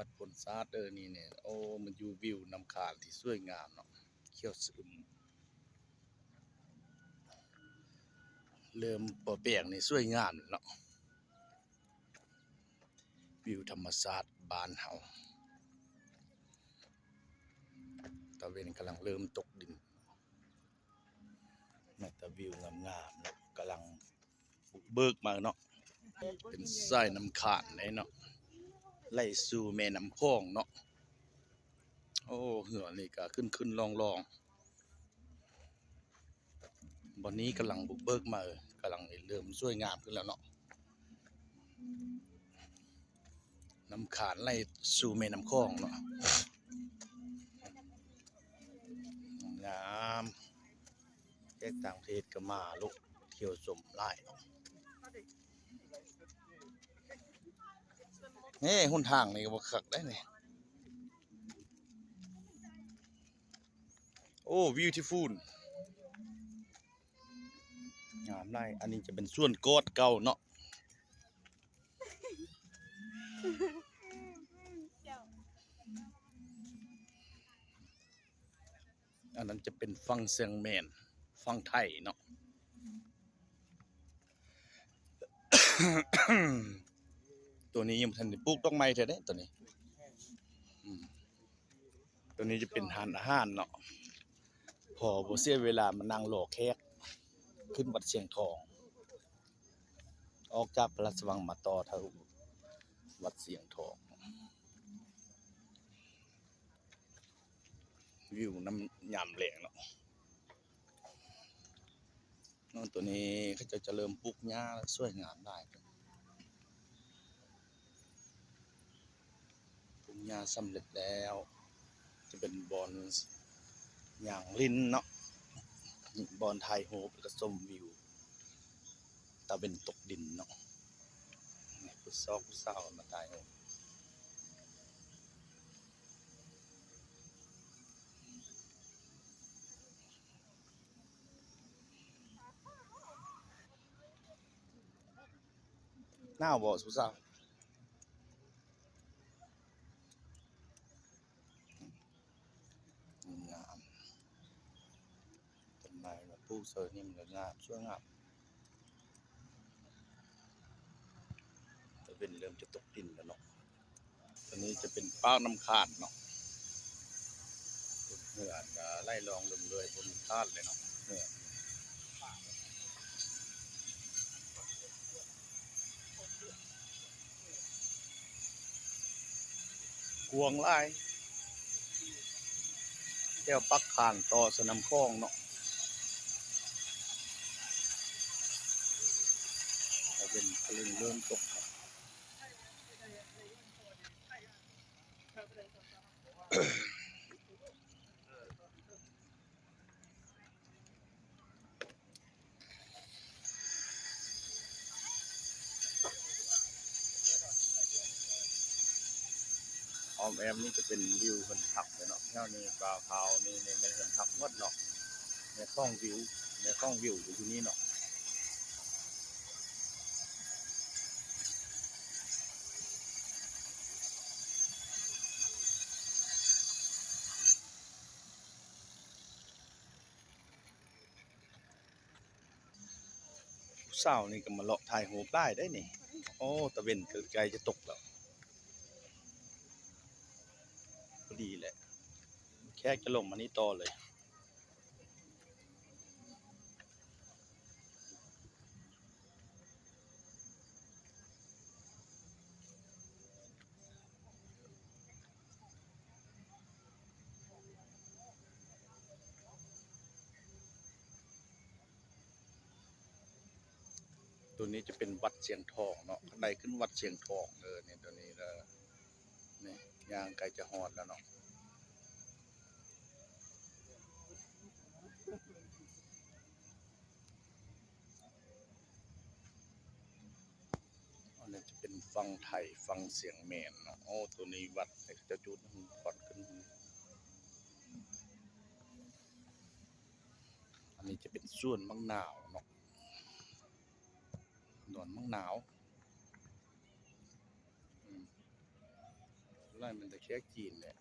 ວັດໂພນຊາດເດີນີ້ນີ້ ໂອ້ ມັນຢູ່ວິວນ້ຳຄານທີ່ສວຍງາມເນາະ ຂຽວຊະອຸ່ມ ເລີ່ມບໍ່ແປງນີ້ສວຍງາມເນາະ ວິວທຳມະຊາດບ້ານເຮົາ ຕາເວັນກຳລັງເລີ່ມຕົກດິນ ແມ່ນຕາວິວງາມໆເນາະ ກຳລັງ ບຸກເບີກມາເນາະ ເປັນສາຍນ້ຳຂານເດ້ເນາະ ໄຫຼສູ່ແມ່ນ້ຳຂອງເນາະ ໂອ້ ເຮືອນີ້ກະຂຶ້ນໆລ່ອງໆ ບ່ອນນີ້ກຳລັງບຸກເບີກມາ ກຳລັງເລີ່ມສວຍງາມຂຶ້ນແລ້ວເນາະ ນ້ຳຂານໄຫຼສູ່ແມ່ນ້ຳຂອງເນາະ ງາມ ແຂກຕ່າງປະເທດກໍມາໂລດ ທ່ຽວຊົມຫຼາຍເນາະ ເອີ ຫົນທາງນີ້ກໍບໍ່ຄັກໄດ໋ນີ້ ໂອ້ beautiful ງາມຫຼາຍ ອັນນີ້ຈະເປັນສວນກອດເກົ່າເນາະ. ອັນນັ້ນຈະເປັນຝັ່ງຊຽງແມນ ຝັ່ງໄທເນາະ ໂຕນີ້ຍັງບໍ່ທັນໄດ້ປູກດອກໄມ້ເທື່ອເດ້ ໂຕນີ້ ອືມ ໂຕນີ້ຈະເປັນຮ້ານອາຫານເນາະ ພໍບໍ່ເສຍເວລາມານັ່ງລໍແຂກ ຂຶ້ນວັດຊຽງທອງ ອອກຈາກພະລາຊະວັງມາຕໍ່ທາງວັດຊຽງທອງ. ວິວນຳຍາມແລງເນາະ ເນາະ ໂຕນີ້ເຂົາເຈົ້າຈະເລີ່ມປູກຫຍ້າແລ້ວ ສວຍງາມຫຼາຍ ປູກຫຍ້າສຳເລັດແລ້ວ ຈະເປັນບ່ອນຍ່າງຫຼິ້ນເນາະ ບ່ອນຖ່າຍຮູບ ແລ້ວກໍຊົມວິວ ຕາເວັນຕົກດິນເນາະ ຜູ້ຊອກຜູ້ສາວມາຖ່າຍຮູບ ໜາວບໍ່ຜູ້ສາວ? ງາມ ຕົ້ນໄມ້ມາປູກໃສ່ນີ້ມັນກໍງາມ ສວຍງາມ ຕາເວັນເລີ່ມຈະຕົກດິນແລ້ວເນາະ ອັນນີ້ຈະເປັນປາກນ້ຳຂານເນາະ ເຮືອນກໍໄຫຼລ່ອງເລື່ອຍໆ ບໍ່ມີຂາດເລີຍເນາະ ເຮືອນ ກວ້າງຫຼາຍ ແຖວປາກຄານຕໍ່ສະໜາມຂອງເນາະ ເປັນຄະລິງເລີ່ມຕົກ. ອ້ອມແອ້ມນີ້ຈະເປັນວິວເຮືອນພັກເລີຍເນາະ ແຖວນີ້ບ່າວເທົານີ້ແມ່ນເຮືອນພັກໝົດເນາະ ແມ່ນຂອງວິວ ແມ່ນຂອງວິວຢູ່ນີ້ເນາະ. ຜູ້ສາວນີ້ກໍມາເລາະຖ່າຍຮູບຫຼາຍເດ້ນີ້ ໂອ້ ຕາເວັນກໍໃກ້ຈະຕົກແລ້ວ ພໍດີແຫຼະ ແຂກຈະລົງມານີ້ຕໍ່ເລີຍ. ໂຕນີ້ຈະເປັນວັດຊຽງທອງເນາະ ຄັນໃດຂຶ້ນວັດຊຽງທອງເດີນີ້ ໂຕນີ້ເດີ ນີ້ ຍ່າງໃກ້ຈະຮອດແລ້ວເນາະ. ອັນນີ້ຈະເປັນຝັ່ງໄທ ຝັ່ງຊຽງແມນເນາະ. ໂອ້ ໂຕນີ້ວັດ ເຂົາເຈົ້າຈູດຄວັນຂຶ້ນ. ອັນນີ້ຈະເປັນສວນໝາກນາວເນາະ ດອນໝາກນາວ. ອືມ ໂອ້ ນັ້ນແມ່ນແຕ່ແຂກຈີນແຫຼະ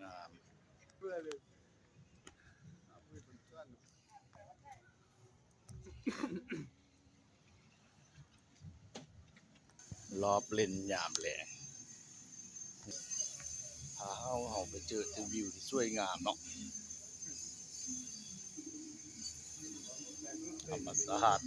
ງາມ. ລອບເຫຼັ້ນຍາມແລງ ພາເຮົາ ເຮົາໄປເຈີແຕ່ວິວທີ່ສວຍງາມເນາະ ທຳມະຊາດ.